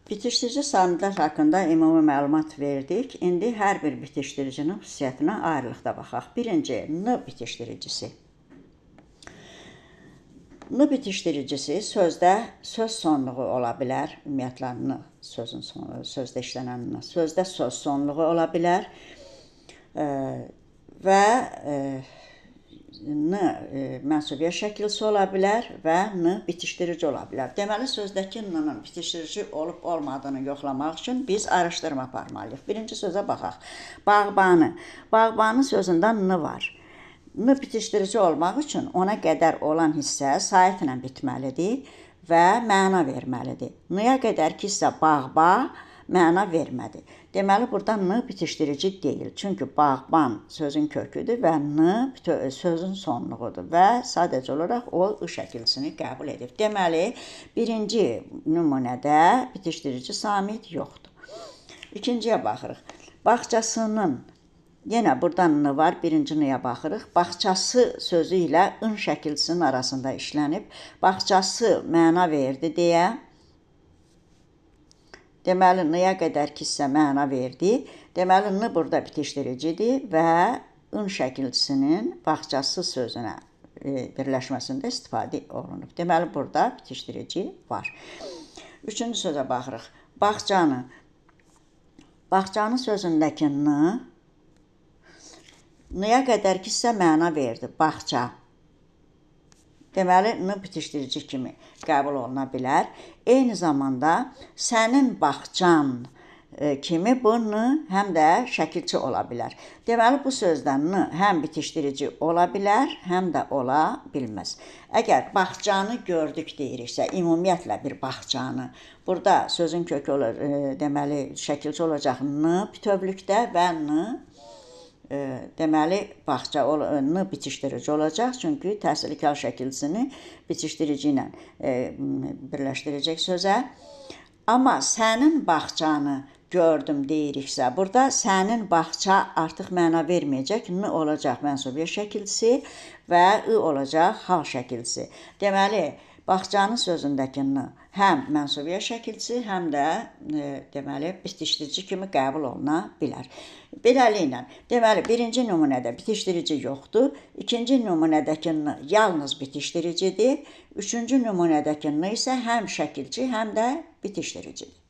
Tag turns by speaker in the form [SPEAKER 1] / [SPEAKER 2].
[SPEAKER 1] Bitişdirici samitlər haqqında ümumi məlumat verdik. İndi hər bir bitişdiricinin xüsusiyyətinə ayrılıqda baxaq. Birinci, N bitişdiricisi. N bitişdiricisi sözdə söz sonluğu ola bilər. Ümumiyyətlə, N sözün sonu, sözdə işlənən N. Sözdə söz sonluğu ola bilər. Və N mənsubiyyət şəkilçisi ola bilər və N bitişdirici ola bilər. Deməli, sözdəki N-nın bitişdirici olub olmadığını yoxlamaq üçün biz araşdırma aparmalıyıq. Birinci sözə baxaq. Bağbanı. Bağbanı sözündə N var. N bitişdirici olmaq üçün ona qədər olan hissə saitlə bitməlidir və məna verməlidir. N-ya qədərki hissə bağba məna vermədi. Deməli, burada N bitişdirici deyil. Çünki bağban sözün köküdür və N sözün sonluğudur və sadəcə olaraq o I şəkilçisini qəbul edib. Deməli, birinci nümunədə bitişdirici samit yoxdur. İkinciyə baxırıq. Bağçasının, yenə buradan N var, birinci N-ya baxırıq. Bağçası sözü ilə ın şəkilçisinin arasında işlənib. Bağçası məna verdi deyə. Deməli, N-ya qədərki hissə məna verdi. Deməli, N burada bitişdiricidir və ın şəkilçisinin bağçası sözünə birləşməsində istifadə olunub. Deməli, burada bitişdirici var. Üçüncü sözə baxırıq. Bağçanı. Bağçanı sözündəki N, N-ya qədərki hissə məna verdi. Bağça. Deməli, N bitişdirici kimi qəbul oluna bilər. Eyni zamanda sənin bağçan kimi bu N həm də şəkilçi ola bilər. Deməli, bu sözdən N həm bitişdirici ola bilər, həm də ola bilməz. Əgər bağçanı gördük deyiriksə, ümumiyyətlə bir bağçanı, burada sözün kökü olur, deməli, şəkilçi olacaq N bütövlükdə və N deməli, bağça N bitişdirici olacaq, çünki təhsilkar şəkilçisini bitişdirici ilə birləşdirəcək sözə. Amma sənin bağçanı gördüm deyiriksə, burada sənin bağça artıq məna verməyəcək, N olacaq mənsubiyyət şəkilçisi və I olacaq hal şəkilçisi. Deməli, bağçanın sözündəki N həm mənsubiyyət şəkilçisi, həm də deməli, bitişdirici kimi qəbul oluna bilər. Beləliklə, deməli, birinci nümunədə bitişdirici yoxdur, ikinci nümunədəki N yalnız bitişdiricidir, üçüncü nümunədəki N isə həm şəkilçi, həm də bitişdiricidir.